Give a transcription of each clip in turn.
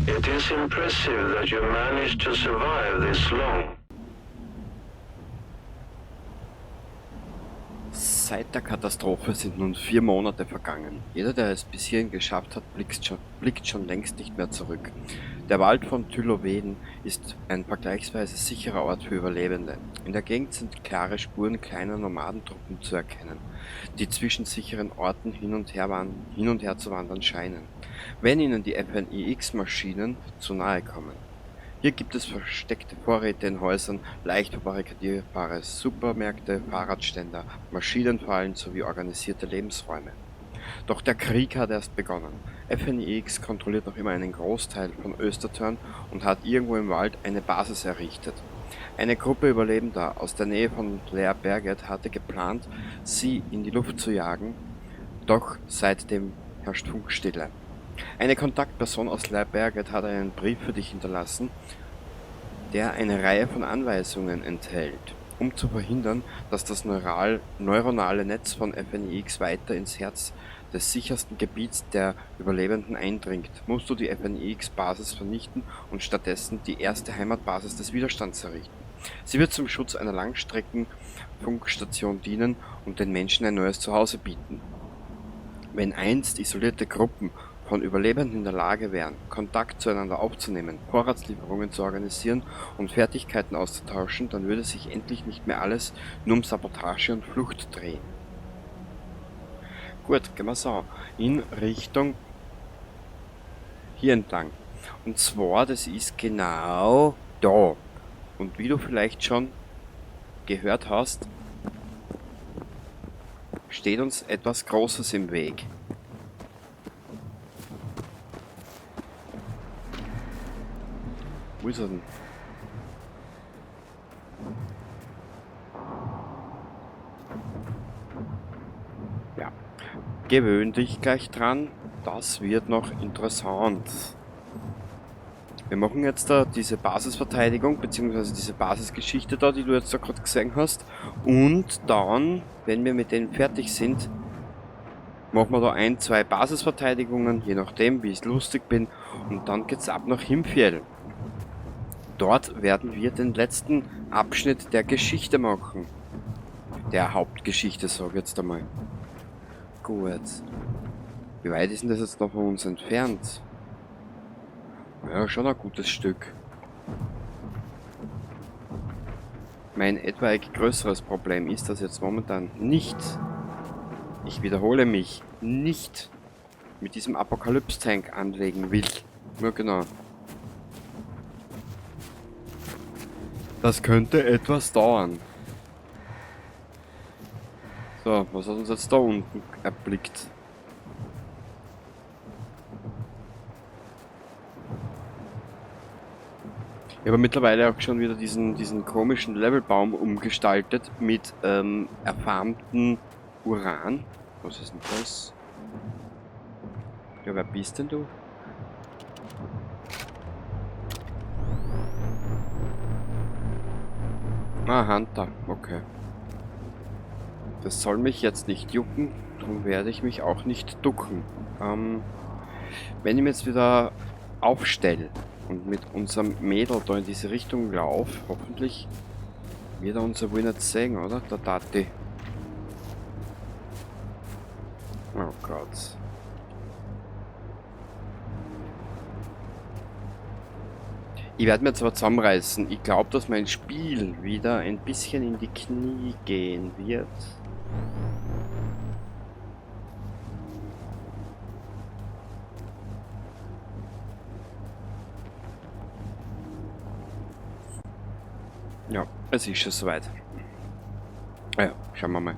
It is impressive that you managed to survive this long. Seit der Katastrophe sind nun 4 Monate vergangen. Jeder, der es bis hierhin geschafft hat, blickt schon längst nicht mehr zurück. Der Wald von Tyloveden ist ein vergleichsweise sicherer Ort für Überlebende. In der Gegend sind klare Spuren kleiner Nomadentruppen zu erkennen, die zwischen sicheren Orten hin und her zu wandern scheinen, wenn ihnen die FNIX-Maschinen zu nahe kommen. Hier gibt es versteckte Vorräte in Häusern, leicht verbarrikadierbare Supermärkte, Fahrradständer, Maschinenfallen sowie organisierte Lebensräume. Doch der Krieg hat erst begonnen. FNIX kontrolliert noch immer einen Großteil von Östertörn und hat irgendwo im Wald eine Basis errichtet. Eine Gruppe Überlebender aus der Nähe von Lerberget hatte geplant, sie in die Luft zu jagen, doch seitdem herrscht Funkstille. Eine Kontaktperson aus Lerberget hat einen Brief für dich hinterlassen, der eine Reihe von Anweisungen enthält, um zu verhindern, dass das neuronale Netz von FNIX weiter ins Herz des sichersten Gebiets der Überlebenden eindringt, musst du die FNIX-Basis vernichten und stattdessen die erste Heimatbasis des Widerstands errichten. Sie wird zum Schutz einer Langstreckenfunkstation dienen und den Menschen ein neues Zuhause bieten. Wenn einst isolierte Gruppen von Überlebenden in der Lage wären, Kontakt zueinander aufzunehmen, Vorratslieferungen zu organisieren und Fertigkeiten auszutauschen, dann würde sich endlich nicht mehr alles nur um Sabotage und Flucht drehen. Gut, gehen wir so in Richtung hier entlang. Und zwar, das ist genau da. Und wie du vielleicht schon gehört hast, steht uns etwas Großes im Weg. Wo ist er denn? Ja, gewöhn dich gleich dran, das wird noch interessant. Wir machen jetzt da diese Basisverteidigung, beziehungsweise diese Basisgeschichte da, die du jetzt da gerade gesehen hast. Und dann, wenn wir mit denen fertig sind, machen wir da 1, 2 Basisverteidigungen, je nachdem, wie ich lustig bin. Und dann geht's ab nach Himfjäll. Dort werden wir den letzten Abschnitt der Geschichte machen. Der Hauptgeschichte, sag ich jetzt einmal. Gut. Wie weit ist denn das jetzt noch von uns entfernt? Ja, schon ein gutes Stück. Mein etwaig größeres Problem ist, dass jetzt momentan nicht, ich wiederhole mich, nicht mit diesem Apokalypse-Tank anlegen will. Ja, genau. Das könnte etwas dauern. So, was hat uns jetzt da unten erblickt? Ich habe mittlerweile auch schon wieder diesen komischen Levelbaum umgestaltet mit erfarmten Uran. Was ist denn das? Ja, wer bist denn du? Ah, Hunter, okay. Das soll mich jetzt nicht jucken, darum werde ich mich auch nicht ducken. Wenn ich mich jetzt wieder aufstelle und mit unserem Mädel da in diese Richtung laufe, hoffentlich wird er uns ja wohl nicht sehen, oder? Der Tati. Oh Gott. Ich werde mir jetzt aber zusammenreißen. Ich glaub, dass mein Spiel wieder ein bisschen in die Knie gehen wird. Ja, es ist schon soweit. Ja, schauen wir mal.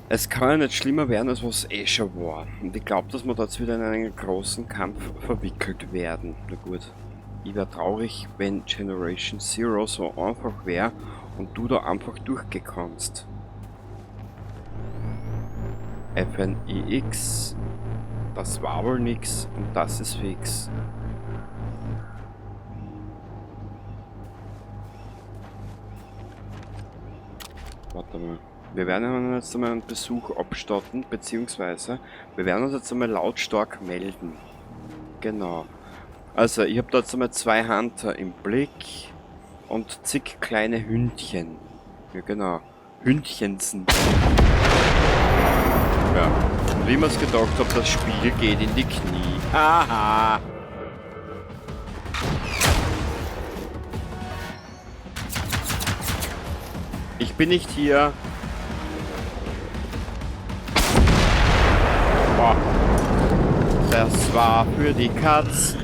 Es kann ja nicht schlimmer werden, als was eh schon war. Und ich glaub, dass wir da jetzt wieder in einen großen Kampf verwickelt werden. Na gut. Ich wär traurig, wenn Generation Zero so einfach wär und du da einfach durchgehen kannst. FNIX, das war wohl nix und das ist fix. Warte mal. Wir werden uns jetzt einmal einen Besuch abstatten, beziehungsweise wir werden uns jetzt einmal lautstark melden. Genau. Also, ich habe da jetzt einmal 2 Hunter im Blick und zig kleine Hündchen. Ja, genau. Hündchensen. Ja. Und wie ich mir's gedacht hab, das Spiel geht in die Knie. Haha. Ich bin nicht hier. Boah. Das war für die Katz.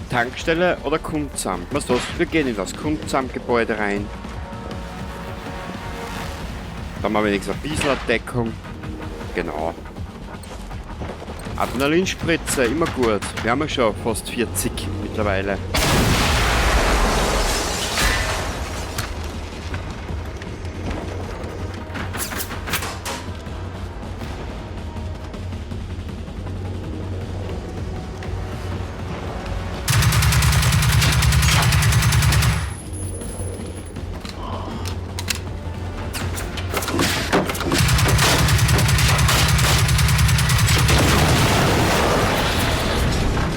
Tankstelle oder Kundsamt? Was ist los? Wir gehen in das Kundsamtgebäude rein. Da haben wir wenigstens ein bisschen Deckung. Genau. Adrenalinspritze, immer gut. Wir haben ja schon fast 40 mittlerweile.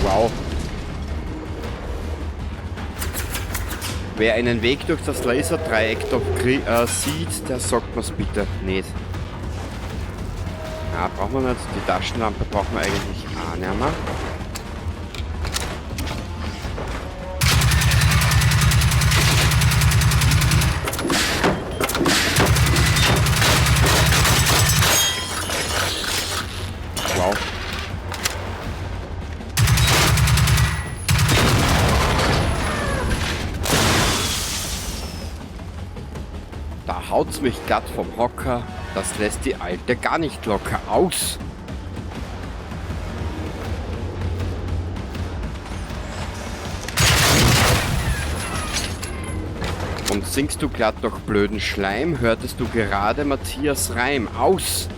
Wow. Wer einen Weg durch das Laserdreieck da sieht, der sagt mir's bitte nicht. Ja, brauchen wir nicht. Die Taschenlampe brauchen wir eigentlich auch nicht mehr. Wow. Da haut's mich glatt vom Hocker, das lässt die Alte gar nicht locker aus. Und singst du glatt durch blöden Schleim, hörtest du gerade Matthias Reim aus.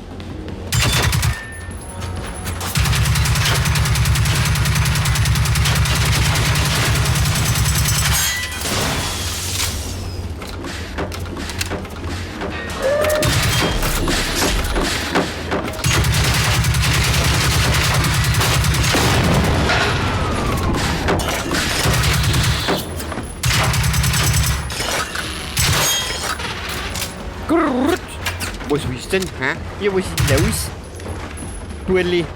Was willst du denn? Hä? Ja, was ist denn los? Burli.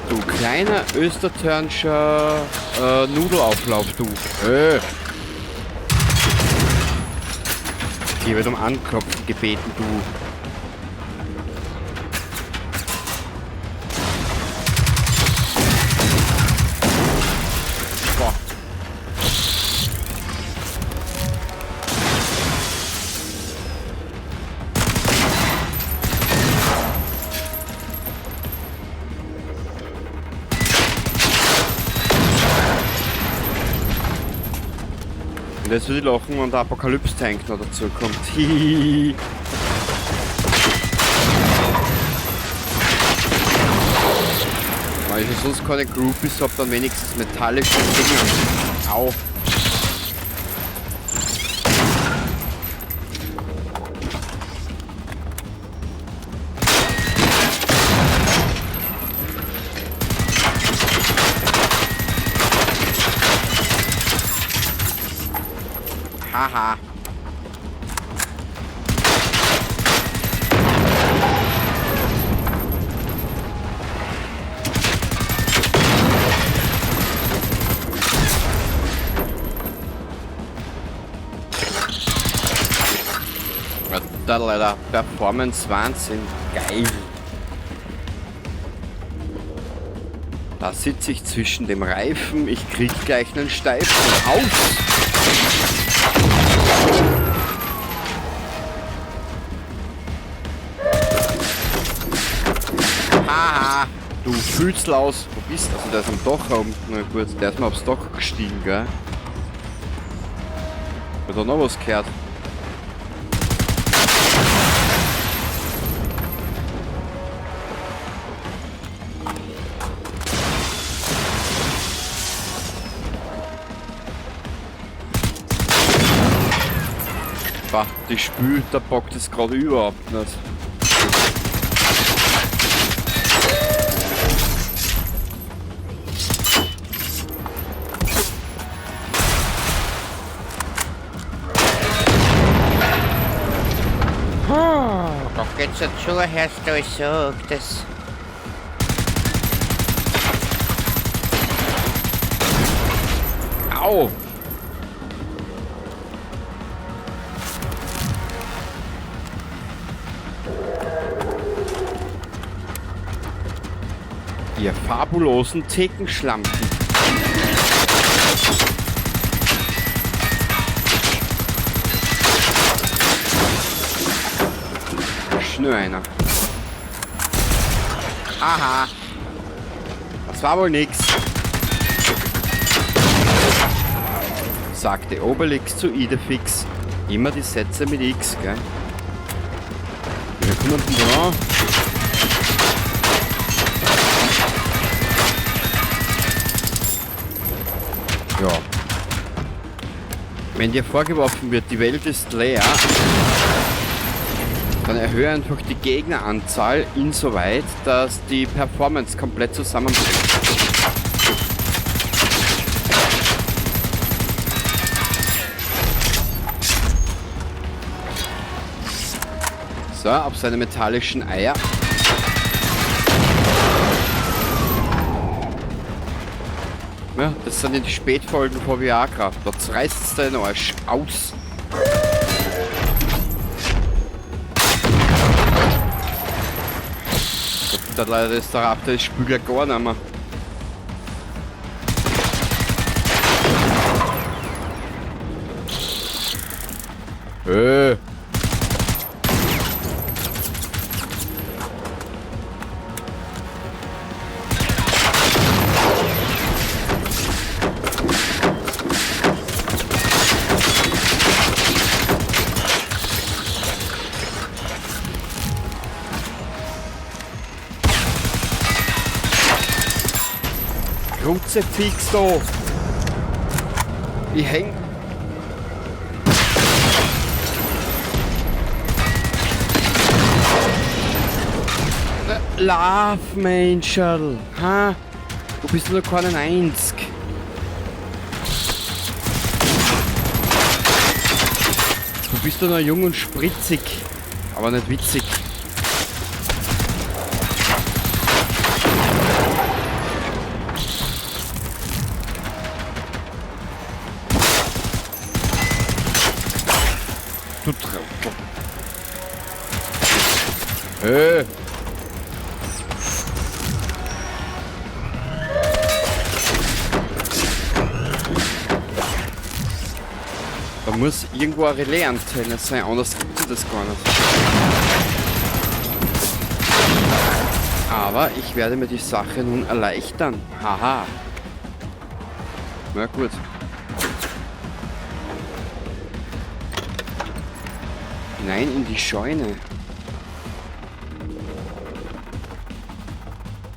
Du kleiner österreichischer Nudelauflauf, du. Hier wird um Anklopfen gebeten, du. Boah. Und jetzt würde ich lachen, wenn der Apokalypse-Tank noch dazu kommt. Hihihi. Weil ich ja sonst keine Groupies hab, dann wenigstens metallische Dinger. Au. Haha. Da leider Performance Wahnsinn. Geil. Da sitze ich zwischen dem Reifen. Ich krieg gleich einen Steifen. Aus! Haha, du Füßlaus. Wo bist du? Also der ist am Dach oben. Na gut, der ist mal aufs Dach gestiegen, gell? Hat da noch was gehört? Bah, die Spül, da bockt es gerade überhaupt nicht. so zuhörst, da ich sag, das. Au! Ihr fabulosen Thekenschlampen. Schnür einer. Aha. Das war wohl nix. Sagte Obelix zu Idefix. Immer die Sätze mit X, gell? Wir kommen denn da? Ja. Wenn dir vorgeworfen wird, die Welt ist leer, dann erhöhe einfach die Gegneranzahl insoweit, dass die Performance komplett zusammenbricht. So, auf seine metallischen Eier. Ja, das sind die Spätfolgen von Viagra. Da reißt es deinen Arsch aus. Da leider ist der Raptor, das spült ja gar nicht mehr. Hey. Kruzifix da! Ich häng. Lauf, Menschel! Ha? Du bist nur keine 90. Du bist doch noch jung und spritzig, aber nicht witzig. Du Trottel. Hey. Da muss irgendwo eine Relais-Antenne sein, anders gibt es das gar nicht. Aber ich werde mir die Sache nun erleichtern. Haha. Na gut. Hinein in die Scheune.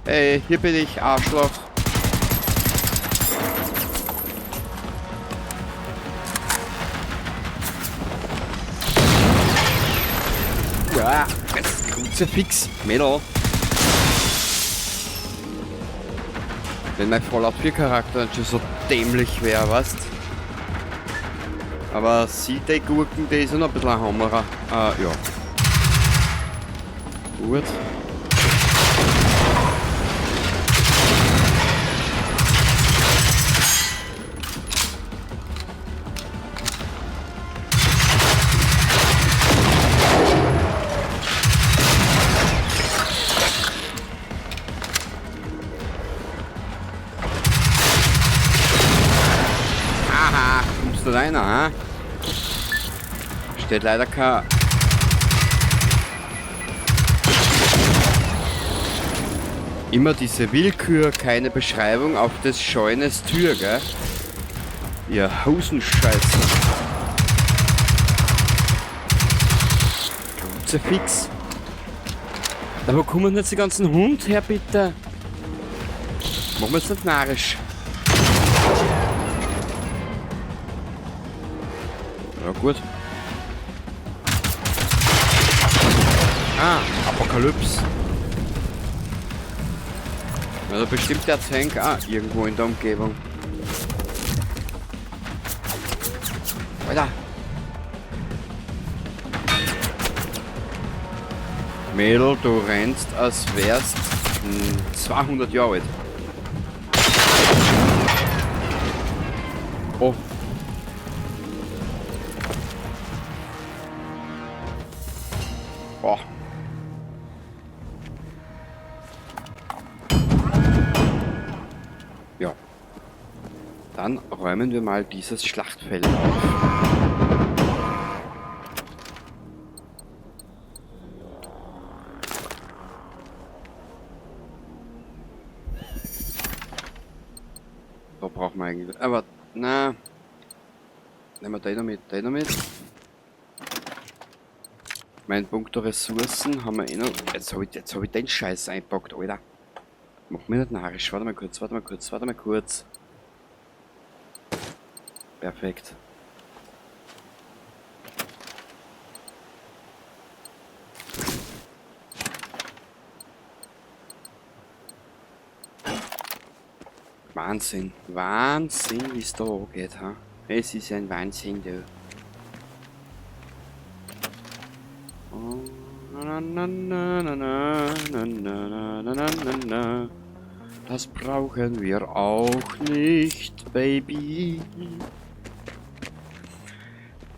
Hey, hier bin ich, Arschloch. Ja, jetzt Kruzifix, Mädel. Wenn mein Fallout 4 Charakter schon so dämlich wäre, weißt? Aber sie, die Gurken, die ist ja noch ein bisschen ein Hammerer. Ja. Gut. Aha, kommst du rein, ha? Steht leider kein... Immer diese Willkür, keine Beschreibung auf des Scheunes Tür, gell? Ihr Hosenscheiße. Kruzifix. Da wo kommen jetzt die ganzen Hund her, bitte? Machen wir es nicht narrisch. Ja, gut. Ah, Apokalypse. Ja, da bestimmt der Tank auch irgendwo in der Umgebung. Alter! Mädel, du rennst, als wärst 200 Jahre alt. Oh. Boah. Ja. Dann räumen wir mal dieses Schlachtfeld auf. Da brauchen wir eigentlich... Aber, na... Nehmen wir den noch mit, den noch mit. Mein Punkt der Ressourcen haben wir eh noch... Jetzt hab ich den Scheiß eingepackt, Alter. Mach mich nicht narrisch. Warte mal kurz, warte mal kurz, warte mal kurz. Perfekt. Wahnsinn. Wahnsinn, wie es da angeht, ha? Es ist ein Wahnsinn, du. Oh, na, na, na, na, na, na, na, na, na, na, na. Das brauchen wir auch nicht, Baby.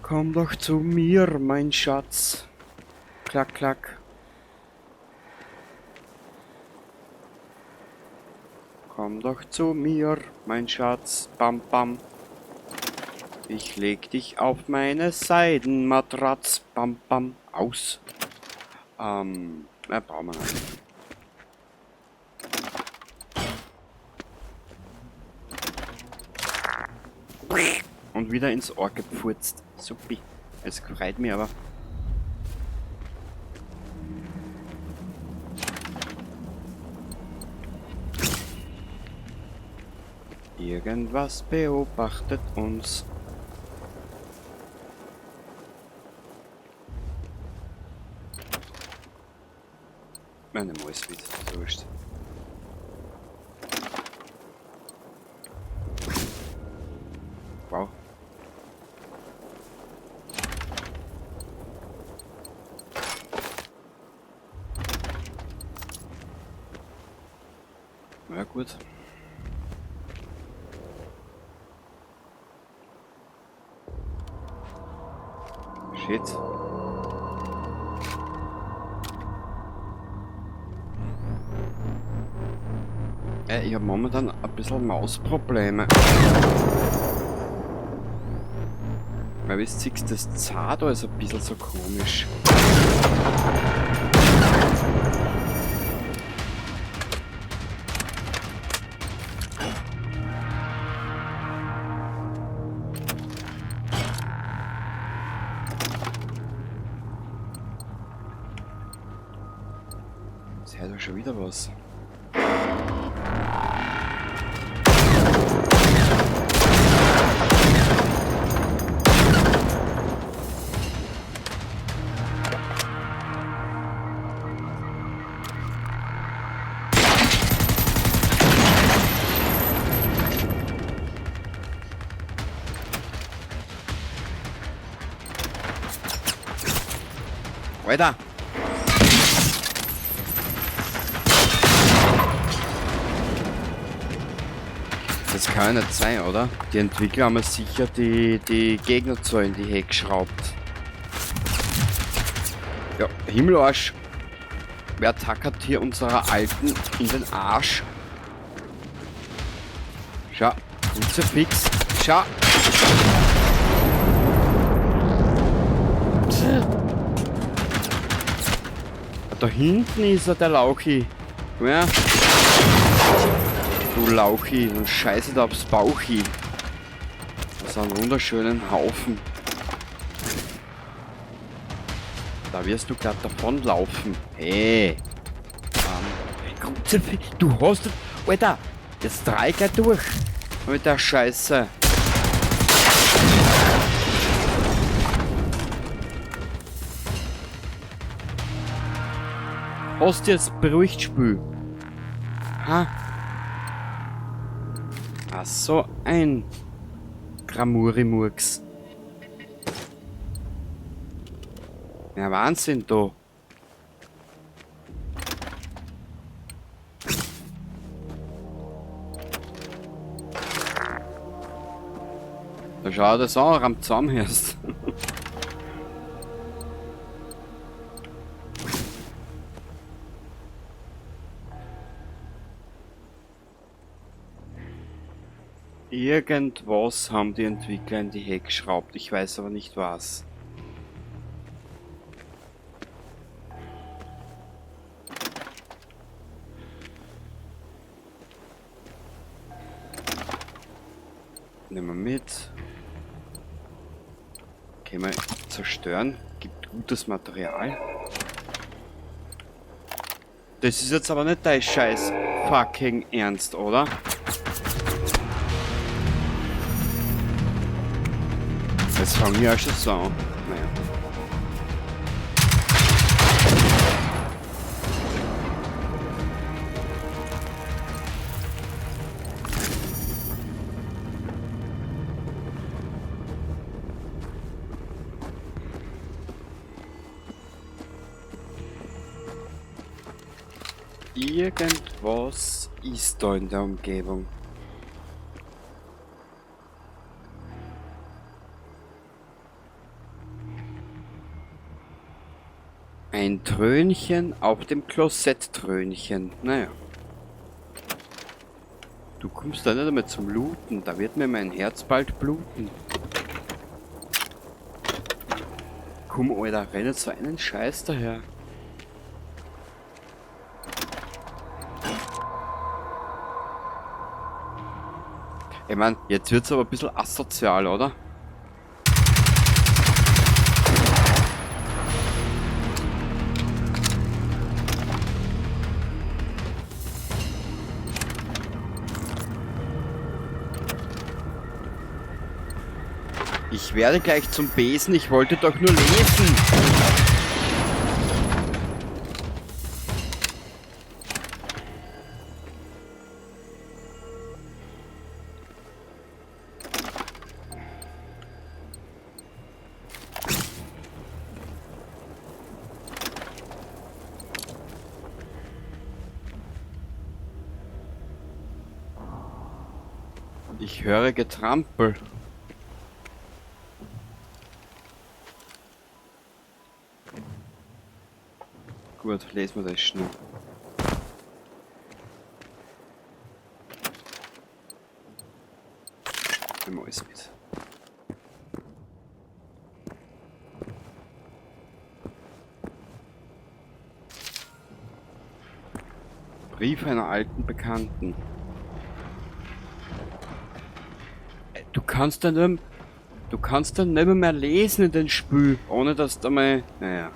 Komm doch zu mir, mein Schatz. Klack, klack. Komm doch zu mir, mein Schatz. Bam, bam. Ich leg dich auf meine Seidenmatratz. Bam, bam. Aus. Na, brauchen wir nicht. Und wieder ins Ohr gepfurzt. Supi. Es freut mich aber. Irgendwas beobachtet uns. Meine Maus mit, so wurscht. Wow. Na gut. Shit. Ich habe momentan ein bisschen Mausprobleme. Weil wie siehst, das Zart da ist ein bisschen so komisch. Jetzt hört doch schon wieder was. Alter! Das kann ja nicht sein, oder? Die Entwickler haben ja sicher die Gegnerzahl in die Hecke geschraubt. Ja, Himmelarsch. Wer tackert hier unserer Alten in den Arsch? Schau, Kruzifix. Schau! Da hinten ist er, der Lauchi. Komm her. Du Lauchi, dann scheiße da aufs Bauchi. Das ist ein wunderschönen Haufen. Da wirst du glatt davonlaufen. Hey. Du hast... Alter, jetzt dreh ich gleich durch. Mit der Scheiße. Hast du jetzt beruhigt, Spül? Ha? Ach so, ein Gramuri-Murks. Ja, Wahnsinn, da. Da schau das an, rammt zusammen erst. Irgendwas haben die Entwickler in die Heck geschraubt, ich weiß aber nicht was. Nehmen wir mit. Können wir zerstören. Gibt gutes Material. Das ist jetzt aber nicht dein Scheiß fucking Ernst, oder? Jetzt fangen wir ja schon so an. Naja. Irgendwas ist da in der Umgebung. Ein Trönchen auf dem Klosettrönchen. Naja. Du kommst da nicht einmal zum Looten. Da wird mir mein Herz bald bluten. Komm, Alter, renn jetzt so einen Scheiß daher. Ich mein, jetzt wird's aber ein bisschen asozial, oder? Ich werde gleich zum Besen, ich wollte doch nur lesen. Ich höre Getrampel. Gut, lesen wir das schnell. Nehmen wir alles mit. Brief einer alten Bekannten. Du kannst dann nicht mehr lesen in den Spiel, ohne dass du mal, naja.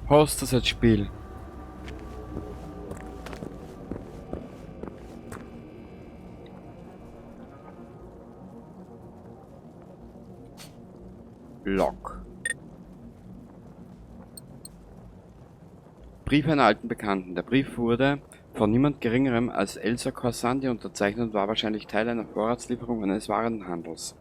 Hast das als Spiel? Log. Brief einer alten Bekannten. Der Brief wurde von niemand Geringerem als Elsa Khorsandi unterzeichnet und war wahrscheinlich Teil einer Vorratslieferung eines Warenhandels.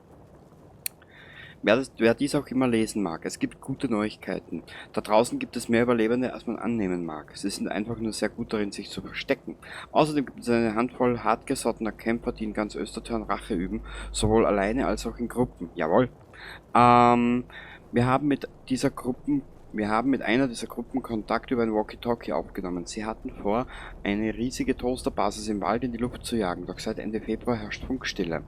Wer dies auch immer lesen mag, es gibt gute Neuigkeiten. Da draußen gibt es mehr Überlebende, als man annehmen mag. Sie sind einfach nur sehr gut darin, sich zu verstecken. Außerdem gibt es eine Handvoll hartgesottener Kämpfer, die in ganz Östertörn Rache üben, sowohl alleine als auch in Gruppen. Jawohl. Wir haben mit einer dieser Gruppen Kontakt über ein Walkie-Talkie aufgenommen. Sie hatten vor, eine riesige Toasterbasis im Wald in die Luft zu jagen, doch seit Ende Februar herrscht Funkstille.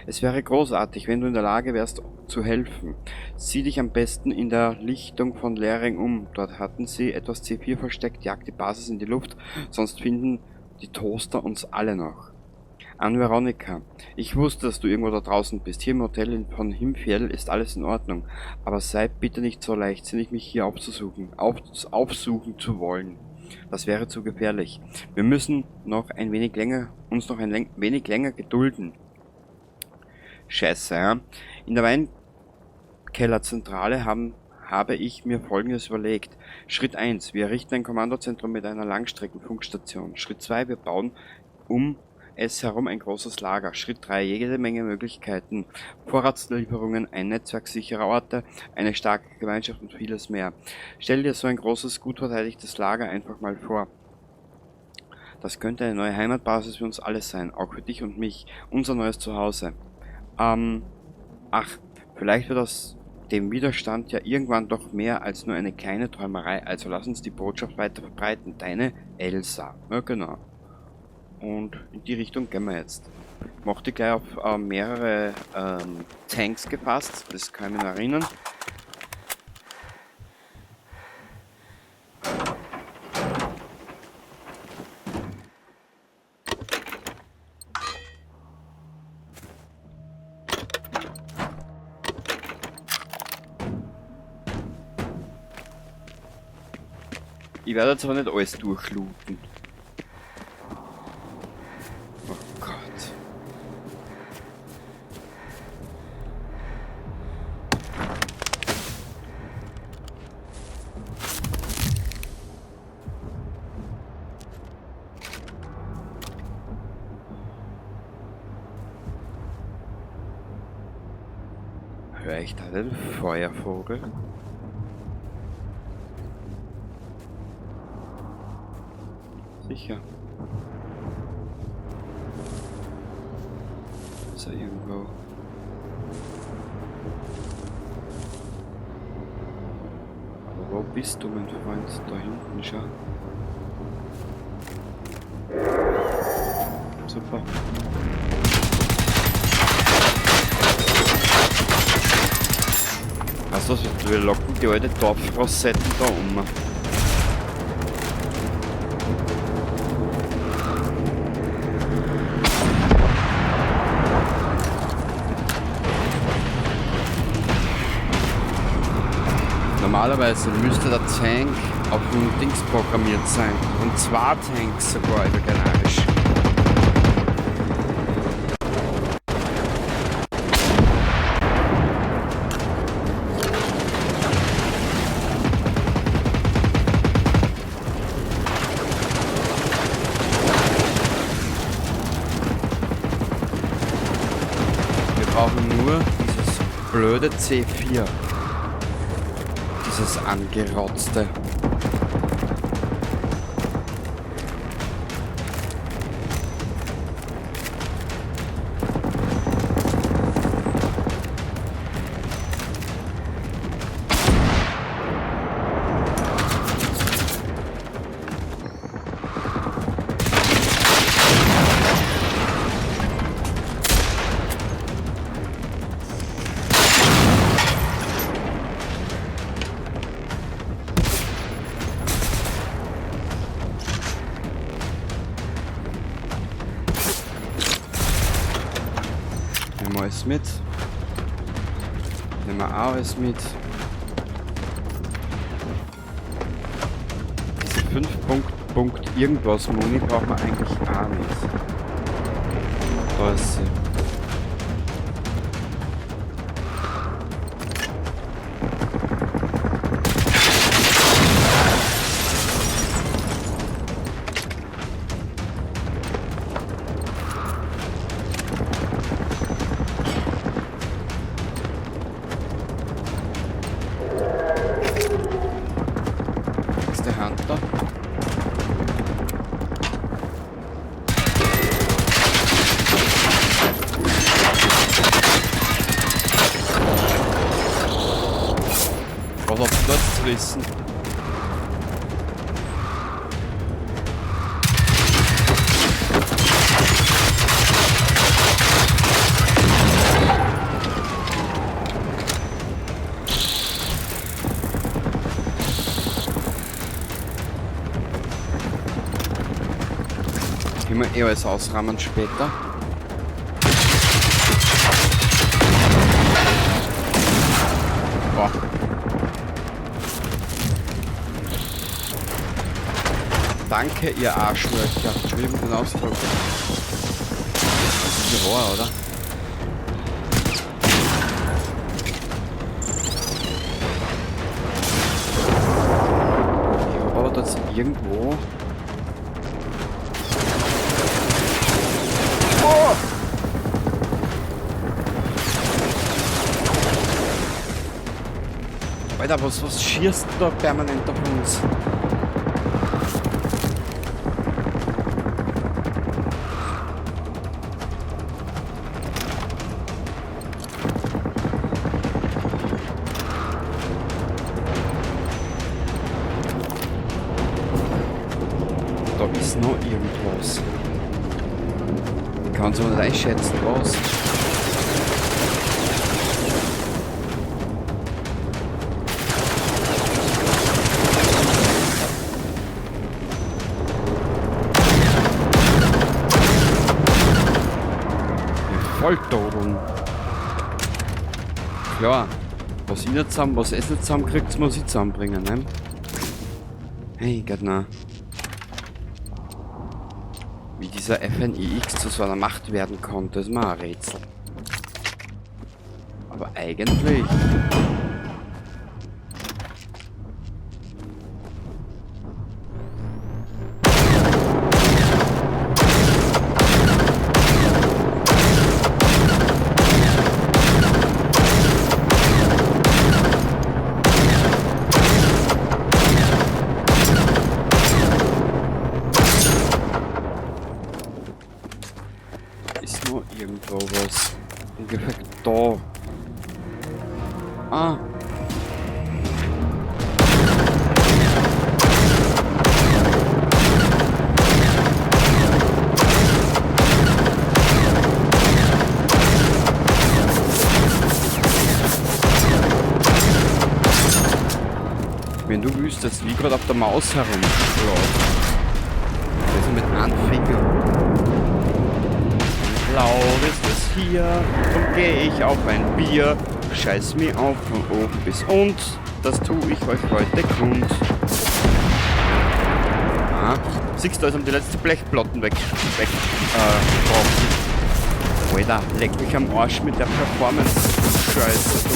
Es wäre großartig, wenn du in der Lage wärst, zu helfen. Sieh dich am besten in der Lichtung von Lehring um. Dort hatten sie etwas C4 versteckt, jagt die Basis in die Luft, sonst finden die Toaster uns alle noch. An Veronika. Ich wusste, dass du irgendwo da draußen bist. Hier im Hotel von Himfjäll ist alles in Ordnung. Aber sei bitte nicht so leichtsinnig, mich hier aufsuchen zu wollen. Das wäre zu gefährlich. Wir müssen noch ein wenig länger, uns noch ein wenig länger gedulden. Scheiße, ja? In der Weinkellerzentrale habe ich mir Folgendes überlegt. Schritt 1. Wir errichten ein Kommandozentrum mit einer Langstreckenfunkstation. Schritt 2. Wir bauen um es herum ein großes Lager. Schritt 3, jede Menge Möglichkeiten. Vorratslieferungen, ein Netzwerk sicherer Orte, eine starke Gemeinschaft und vieles mehr. Stell dir so ein großes, gut verteidigtes Lager einfach mal vor. Das könnte eine neue Heimatbasis für uns alle sein, auch für dich und mich, unser neues Zuhause. Ach, vielleicht wird aus dem Widerstand ja irgendwann doch mehr als nur eine kleine Träumerei, also lass uns die Botschaft weiter verbreiten. Deine Elsa. Ja, genau. Und in die Richtung gehen wir jetzt. Mach die gleich auf mehrere Tanks gefasst, das kann ich mich noch erinnern. Ich werde jetzt aber nicht alles durchlooten. Oh Gott. Hör ich da den Feuervogel? Sicher. Ist er irgendwo? Aber wo bist du, mein Freund? Da hinten, schau. Super. Weißt du was, wir locken die alte Dorfrosetten da um. Normalerweise müsste der Tank auf dem Dings programmiert sein. Und zwei Tanks sogar, übergenerisch. Wir brauchen nur dieses blöde C4. Dieses angerotzte. Nehmen wir alles mit. Nehmen wir auch alles mit. Diese 5 Punkt, Punkt irgendwas Muni braucht man eigentlich auch nicht. Da ist sie. Hunter. Was hat sie dort zerrissen? Können wir eh alles ausrahmen später. Boah. Danke, ihr Arschlöcher. Entschuldigung den Ausdruck. Das ist ein Rohr, oder? Ich hab aber das irgendwo. Alter, was schießt da permanent auf uns? Da ist noch irgendwas. Ich kann es aber nicht einschätzen, was. Volltodeln. Klar, was ich nicht zusammen, was es nicht zusammenkriegt, muss ich zusammenbringen, ne? Hey, Gott, na. Wie dieser FNIX zu so einer Macht werden konnte, ist mir ein Rätsel. Aber eigentlich... Ist noch irgendwo was. Ungefähr da. Ah. Wenn du wüsstest, wie gerade auf der Maus herumschlägt. Also mit einem Finger. Laut ist es hier, drum geh ich auf ein Bier, scheiß mir auf von oben bis unten, das tu ich euch heute kund. Ah, siehst du, da sind die letzten Blechplatten weg. Alter, leck mich am Arsch mit der Performance. Scheiße, du.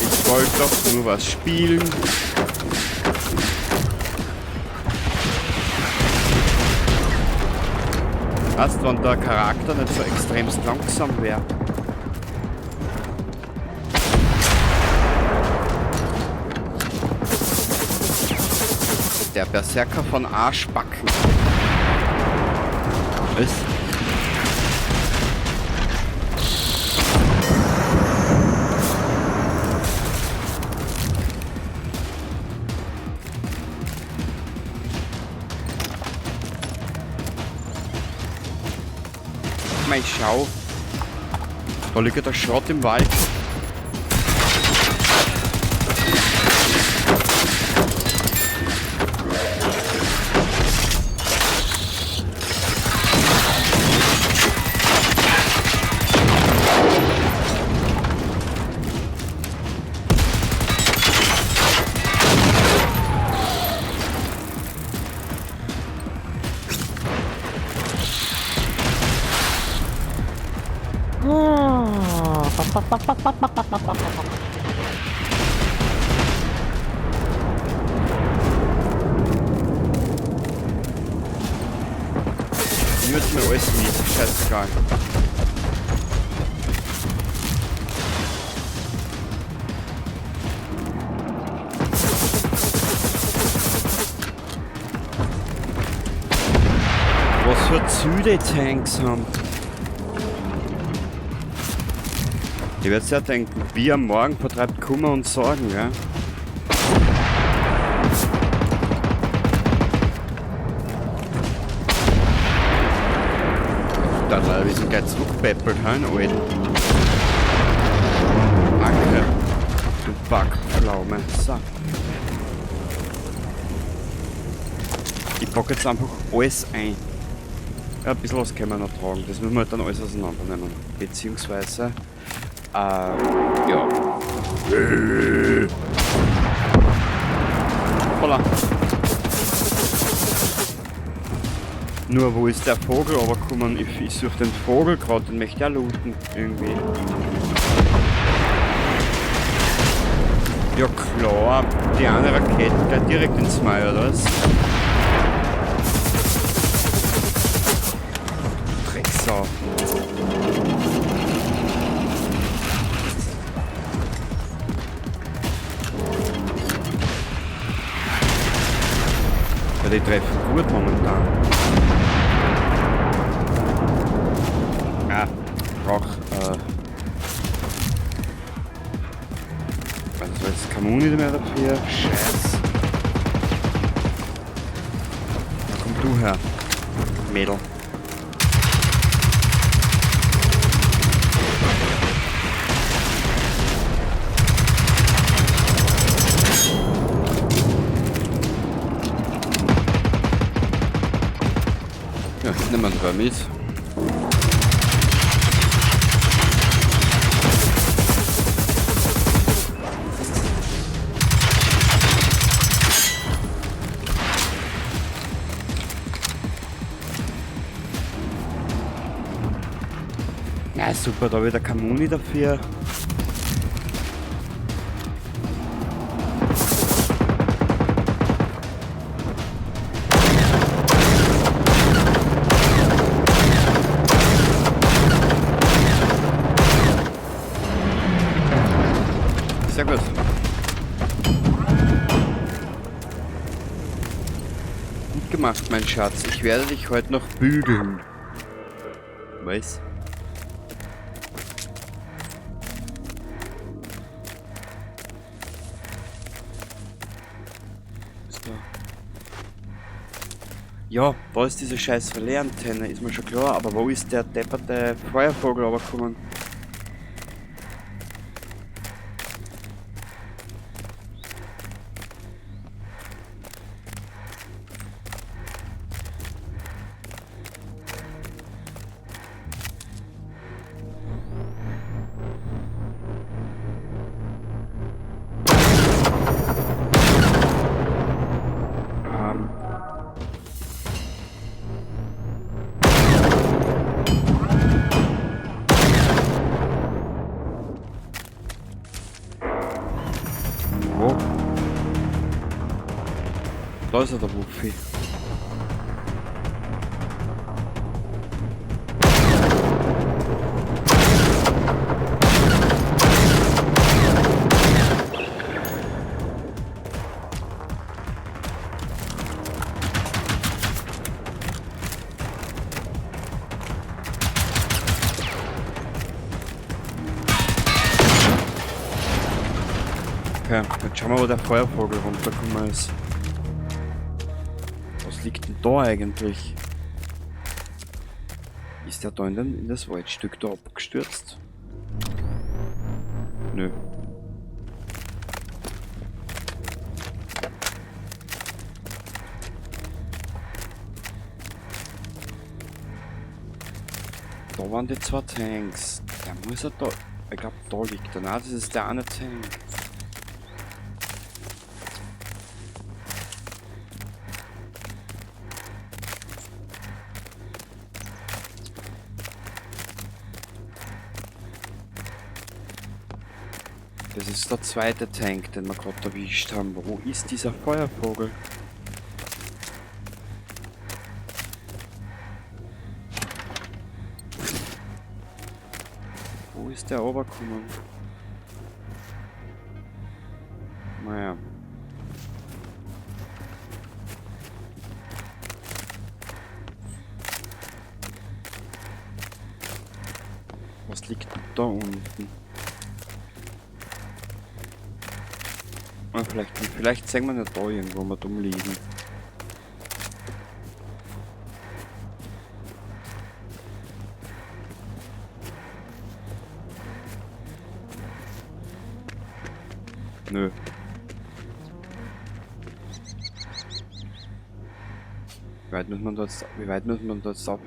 Ich wollte doch nur was spielen. Weißt, wenn der Charakter nicht so extremst langsam wäre. Der Berserker von Arschbacken. Was? Mei, schau. Da liegt der Schrott im Wald. Ich nehme jetzt mal alles mit, scheißegal. Was für Züge Tanks haben. Ich werde ja denken, Bier am Morgen vertreibt Kummer und Sorgen, gell? Da, wir sind gleich zurückgepäppelt, hein, Alten. Danke, du Backpflaume. So. Ich packe jetzt einfach alles ein. Ja, ein bisschen was können wir noch tragen. Das müssen wir halt dann alles auseinandernehmen. Beziehungsweise... ja. Holla. Nur wo ist der Vogel runtergekommen? Ich suche den Vogel gerade, den möchte ich auch looten. Irgendwie. Ja klar, die eine Rakete gleich direkt ins Mai, oder was? Drecksau. Weil die treffen gut momentan. Ah, brauch, also jetzt keine Muni mehr dafür. Scheiß. Da komm du her, Mädel. Ja, nehmen wir drei mit. Ja, super, da wieder keine Muni dafür. Sehr gut. Gut gemacht, mein Schatz. Ich werde dich heute noch bügeln. Was? Ist da? Ja, da ist diese scheiß Relais-Antenne, ist mir schon klar, aber wo ist der depperte Feuervogel runtergekommen? Wo? Da ist er, der Wuffi. Okay, jetzt schauen wir, wo der Feuervogel runtergekommen ist. Was liegt denn da eigentlich? Ist der da in das Waldstück da abgestürzt? Nö. Da waren die zwei Tanks. Der muss ja da. Ich glaub, da liegt er. Nein, das ist der eine Tank. Das ist der zweite Tank, den wir gerade erwischt haben. Wo ist dieser Feuervogel? Wo ist der runtergekommen? Naja. Was liegt denn da unten? Ah, vielleicht sehen wir nicht da irgendwo mal dumm liegen. Nö. Wie weit muss man da jetzt, wie weit muss man da jetzt ab?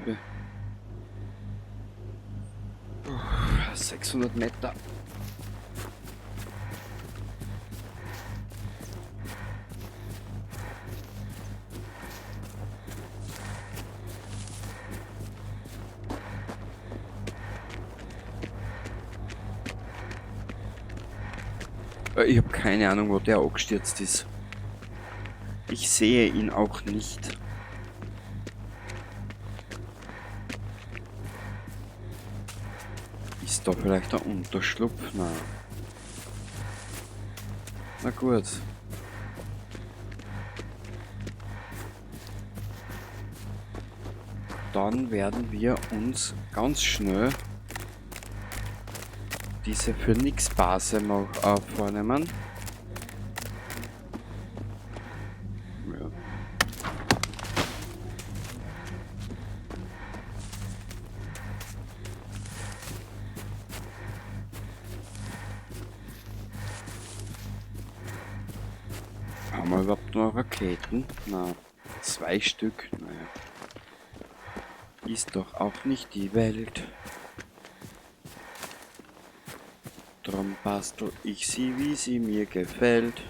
600 Meter. Ich hab keine Ahnung, wo der abgestürzt ist. Ich sehe ihn auch nicht. Ist da vielleicht ein Unterschlupf? Nein. Na gut. Dann werden wir uns ganz schnell diese Phoenix-Base mal vornehmen. Ja. Haben wir überhaupt noch Raketen? Na, 2 Stück. Naja. Ist doch auch nicht die Welt. Drum bastel ich sie, wie sie mir gefällt.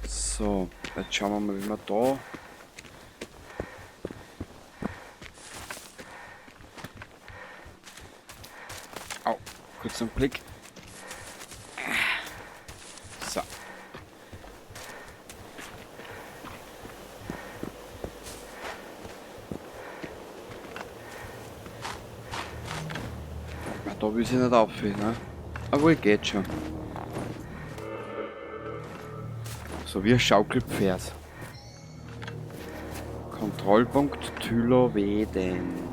So, jetzt schauen wir mal, wie wir da... Au, kurz einen Blick. So. Na, da will sie nicht aufhören, ne? Obwohl, geht schon. So wie ein Schaukelpferd. Kontrollpunkt Tyloveden.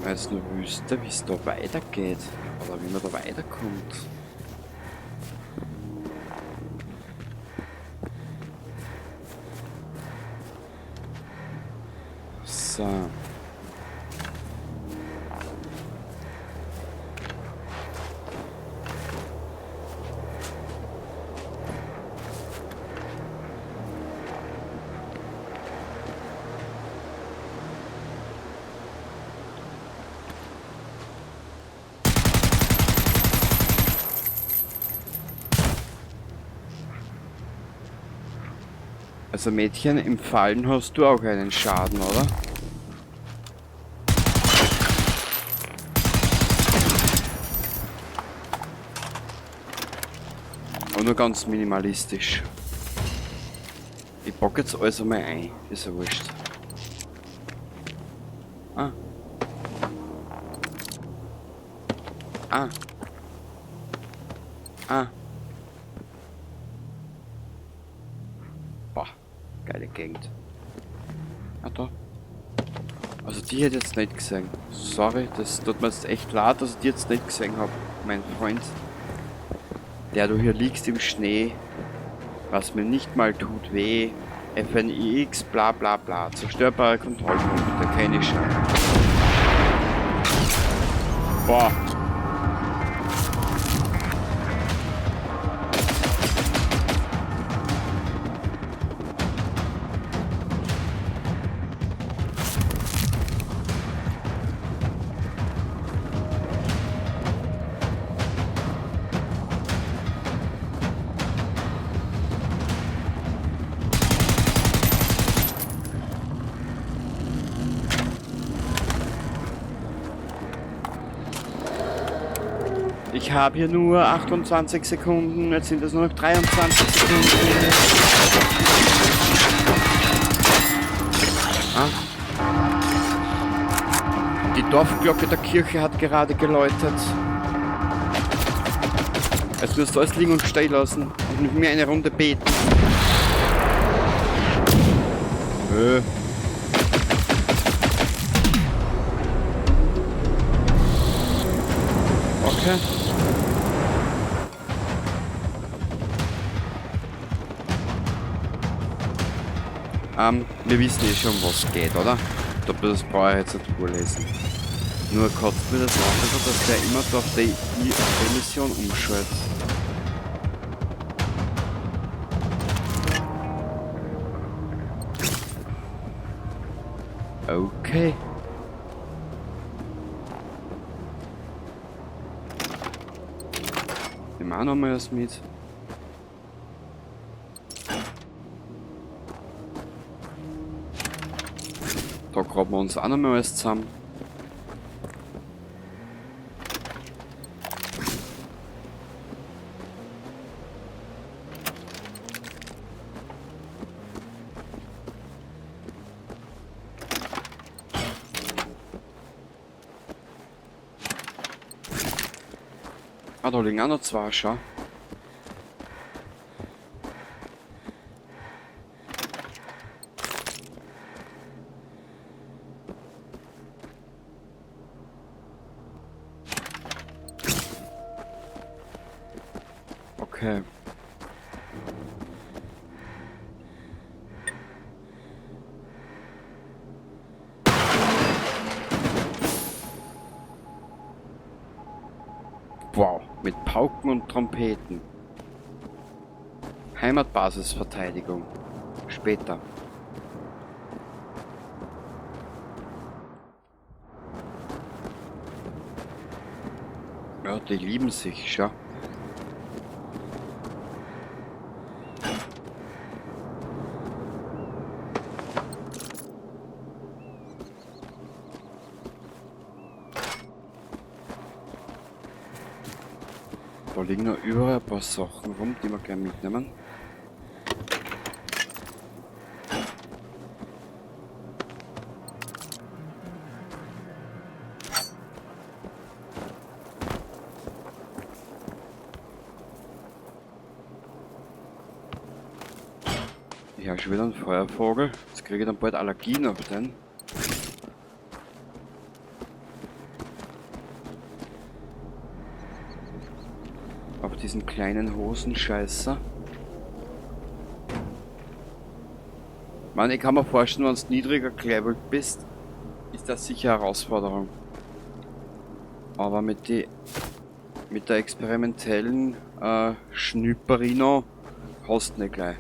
Weil es nur wüsste, wie es da weitergeht. Oder wie man da weiterkommt. So. Also Mädchen, im Fallen hast du auch einen Schaden, oder? Aber nur ganz minimalistisch. Ich pack jetzt alles einmal ein, ist ja wurscht. Ah. Ah. Ah. Boah, geile Gegend. Ah, da. Also die hätte ich jetzt nicht gesehen. Sorry, das tut mir jetzt echt leid, dass ich die jetzt nicht gesehen hab, mein Freund. Der du hier liegst im Schnee, was mir nicht mal tut weh. FNIX, bla bla bla. Zerstörbare Kontrollpunkte, kenn ich schon. Boah. Ich habe hier nur 28 Sekunden, jetzt sind es nur noch 23 Sekunden. Ah. Die Dorfglocke der Kirche hat gerade geläutet. Jetzt wirst du alles liegen und stehen lassen und mit mir eine Runde beten. Okay. Wir wissen eh schon, was geht, oder? Ich glaub, das brauche ich jetzt nicht vorlesen. Nur kotzt mir das an, dass der immer auf die I-Mission umschaltet. Okay. Nehmen wir auch noch mal was mit. Da graben wir uns auch noch mal alles zusammen. Ah, da liegen auch noch zwei, schau. Okay. Wow, mit Pauken und Trompeten. Heimatbasisverteidigung. Später. Ja, die lieben sich, schau. Da liegen noch überall ein paar Sachen rum, die wir gleich mitnehmen. Ich habe schon wieder einen Feuervogel. Jetzt kriege ich dann bald Allergien auf den. Auf diesen kleinen Hosenscheißer. Man, ich kann mir vorstellen, wenn du niedriger gelevelt bist, ist das sicher eine Herausforderung. Aber mit der experimentellen Schnüperino hast du nicht gleich.